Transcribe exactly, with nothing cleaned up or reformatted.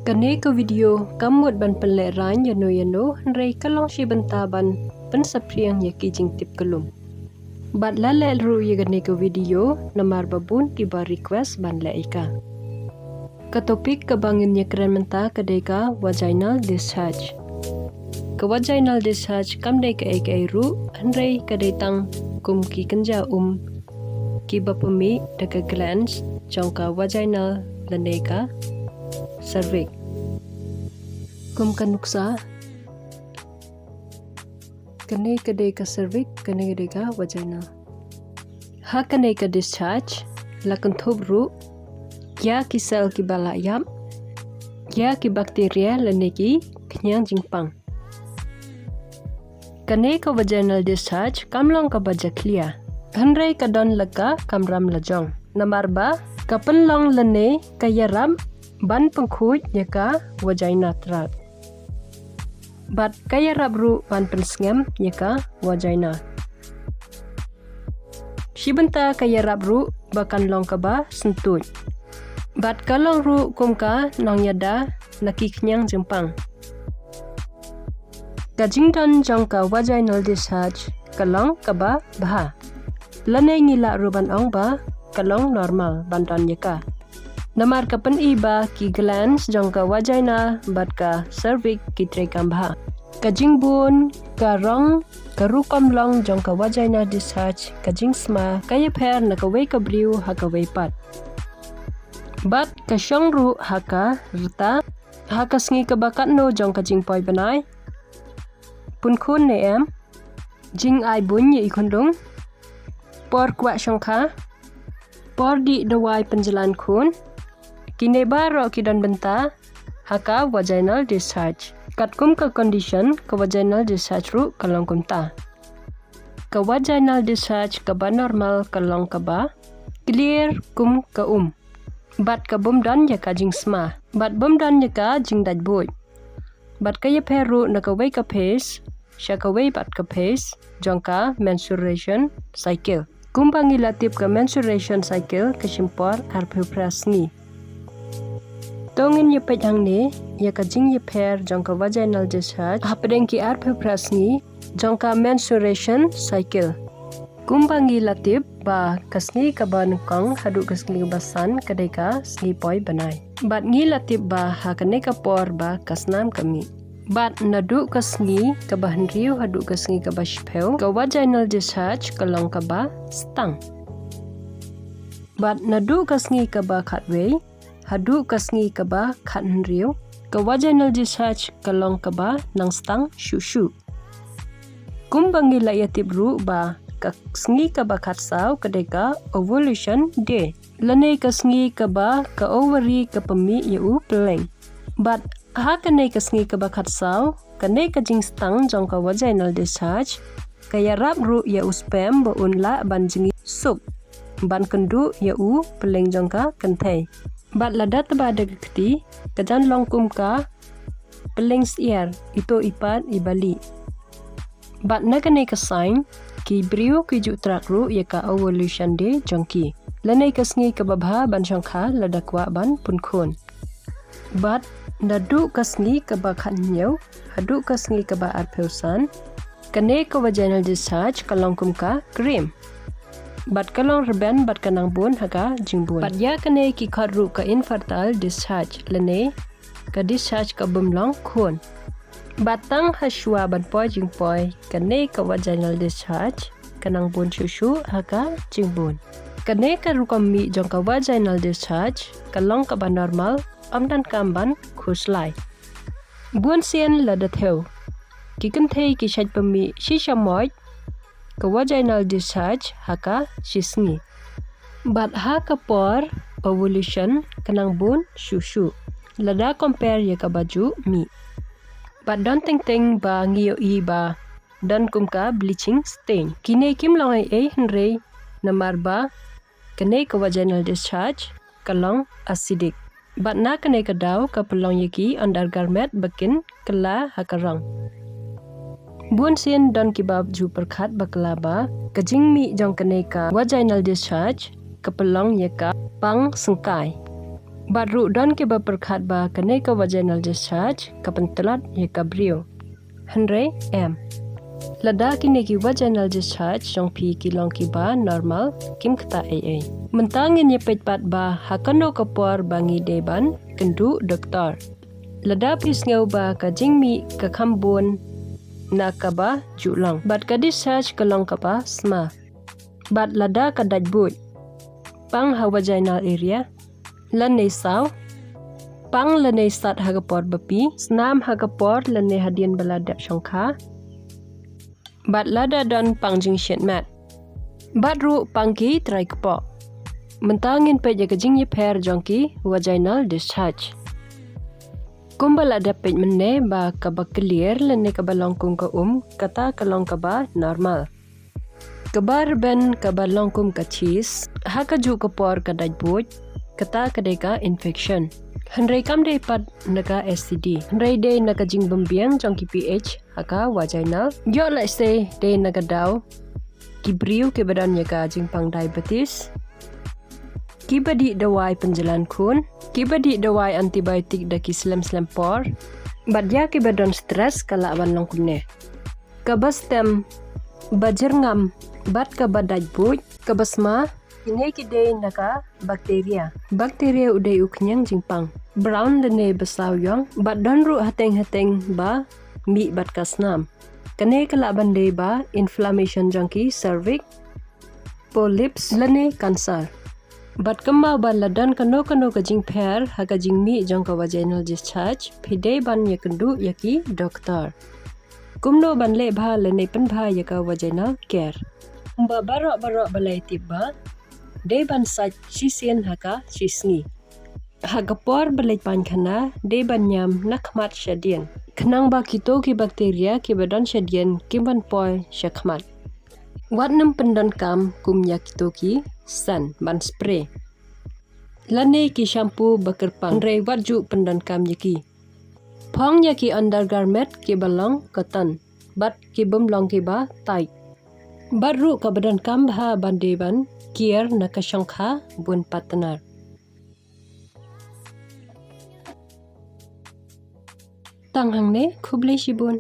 Kane ka video kam mut ban pynlehraiñ ïano ïano, hynrei ka long shi bynta ban pynsaphriang ïa ki jingtip kyllum. Bad la leh ruh ïa kane ka video namar ba bun kiba request ban leh ïa ka. Ka topic kaba ngin ïakren mynta ka dei ka vaginal discharge. Ka vaginal discharge kam dei kaei kaei ruh, hynrei ka dei tang kum ki kynja um kiba pynmih da ka glands jong ka vaginal lane ka cervix. Kum ka nuksa, kane ka dei ka cervix, kane ka dei ka vagina. Ha kane ka discharge la kynthup ruh ïa ki cell kiba la ïap, ïa ki bacteria lane ki khñiang jingpang. Kane ka vaginal discharge kam long kaba jakhlia, hynrei ka don la ka kamram lajong, namar ba ka pynlong lane ka ïarap ban pynkhuid ïa ka vagina tract. Bad ka ïarap ruh ban pynsngem ïa ka vagina. Shi bynta ka ïarap ruh ba kan long kaba syntuid. Bad ka long ruh kum ka nongïada na ki khñiang jingpang. Ka jingdon jong ka vaginal discharge ka long kaba bha, lane ngi lah ruh ban ong ba ka long normal ban don ïa ka. Namar ka pyni ba ki glands jong ka vagina bad ka cervix ki treikam bha. Ka jingbun, ka rong, ka rukom long jong ka vaginal discharge, ka jingsma, ka ïapher na kawei ka briew ha kawei pat. Bad ka shong ruh ha ka rta, ha ka sngi kaba katno jong ka jingpoi bnai, pun khun ne em, jingai buiñ ïa i khunlung, por kwah shongkha, por dih dawai pynjlan khun, kine baroh ki don bynta ha ka vaginal discharge. Katkum ka condition, ka vaginal discharge ruh ka long kumta. Ka vaginal discharge kaba normal ka long kaba clear kum ka um, bad ka bym don ïa ka jingsma, bad bym don ïa ka jingdait buit. Bad ka ïapher ruh na kawei ka phase sha kawei pat ka phase jong ka menstruation cycle. Kumba ngi la tip, ka menstruation cycle ka shim por arphew phra sngi. To ngin ïa peit hangne ïa ka jingïapher jong ka vaginal discharge hapdeng ki arphew phra sngi jong ka menstruation cycle. Kumba ngi la tip ba ka sngi kaba nyngkong haduh ka sngi kaba san ka dei ka sngi poi bnai. Bad ngi la tip ba ha kane ka por ba ka snam ka mih. Bad naduh ka sngi kaba hynriew haduh ka sngi kaba shiphew, ka vaginal discharge ka long kaba stang. Bad naduh ka sngi kaba khatwei haduh ka sngi kaba khathynriew, ka vaginal discharge ka long kaba nang stang shuh shuh. Kumba ngi la ïa tip ruh ba ka sngi kaba khatsaw ka dei ka ovulation day, lane ka sngi kaba ka ovary ka pynmih ïa u pylleng. Bad ha kane ka sngi kaba khatsaw, kane ka jingstang jong ka vaginal discharge ka ïarap ruh ïa u sperm ba un lah ban jngi suk ban kynduh ïa u pylleng jong ka kynthei. Bad lada tba da ka kti, ka jan long kum ka pylleng syiar, ito i pat i bali. Bad na kane ka sign, ki briew ki ju track ruh ïa ka ovulation day jong ki, lane ka sngi kaba bha ban shongkha lada kwah ban pun khun. Bad naduh ka sngi kaba khathynñiew haduh ka sngi kaba arphew san, kane ka vaginal discharge ka long kum ka cream. Bad ka long rben bad ka nang bun ha ka jingbun. Bad ïa kane ki khot ruh ka infertile discharge, lane ka discharge ka bym long khun. Bad tang ha shuwa ban poi jingpoi, kane ka vaginal discharge ka nang bun shuh shuh ha ka jingbun. Kane ka rukom mih jong ka vaginal discharge ka long kaba normal, ym donkam ban khuslai. Bun sien lada thew, ki kynthei ki shait pynmih shisha moit ka vaginal discharge ha ka shisngi. Bad ha ka por ovulation ka nang bun shuh shuh lada compare ïa kaba ju mih. Bad don teng teng ba ngi ïohi ba don kum ka bleaching stain. Kine kim long ei ei hynrei namar ba kane ka vaginal discharge ka long acidic. Bad na kane ka daw ka pynlong ïa ki undergarment ba kin kylla ha ka rong. Bun sien don kiba ju pyrkhat bakla ba ka jingmih jong kane ka vaginal discharge ka pynlong ïa ka pang syngkai. Bad ruh don kiba pyrkhat ba kane ka vaginal discharge ka pyntlot ïa ka briew. Hynrei em. Lada kine ki vaginal discharge jong phi ki long kiba normal, kim ktah ei ei. Mynta ngin ïa peit pat ba ha kano ka por ba ngi dei ban kynduh doktor. Lada phi sngew ba ka jingmih ka kham bun na kaba ju long bad ka discharge ka long kaba sma, bad lada ka dait buit, pang ha vaginal area lane saw, pang lane sat ha ka por ba phi snam, ha ka por lane hadien ba la dep shongkha, bad lada don pang jingshit met. Bad ruh pang ki trai kpoh. Mynta ngin peit ïa ka jingïapher jong ki vaginal discharge. Kumba la dep peit mynne ba kaba clear lane kaba long kum ka um, kata ka long kaba normal. Kaba rben kaba long kum ka cheese, ha kajuh ka por ka dait buit, kata ka dei ka infection. Hynrei kam dei pat na ka S T D. Hynrei dei na ka jingbymbiang jong ki pH ha ka vaginal. Ïoh lehse dei na ka daw ki briew kiba don ïa ka jingpang diabetes, kiba dih dawai pynjlan khun, kiba dih dawai antibiotic da ki slem slem por, bad ïa kiba don stress ka lah ban long kumne. Kaba stem, ba jyrngam, bad kaba dait buit, kaba sma, kine ki dei na ka bacteria. Bacteria u dei u khñiang jingpang, brown lane ba saw ïong, bad don ruh hateng hateng ba mih bad ka snam. Kane ka lah ban dei ba inflammation jong ki cervix, polyps lane cancer. Bad kynmaw ba la don kano kano ka jingpher ha ka jingmih jong ka vaginal discharge, phi dei ban ïakynduh ïa ki doktor. Kumno ban leh bha lane pynbha ïa ka vaginal care? Kumba baroh baroh ba la ïatip ba dei ban sait shisien ha ka shisngi. Ha ka por ba leit paiñkhana dei ban ñiam na khmat shadien, khnang ba kito ki bacteria kiba don shadien kim ban poi sha khmat. Wat nym pyndonkam kum ïa kito ki scent ban spray lane ki shampoo ba kyrpang, hynrei wat ju pyndonkam ïa ki. Phong ïa ki undergarment kiba long cotton bad ki bym long kiba tight. Bad ruh kaba donkam bha ban dei ban kiar na ka shongkha bun partner. Tang hangne, khublei shibun.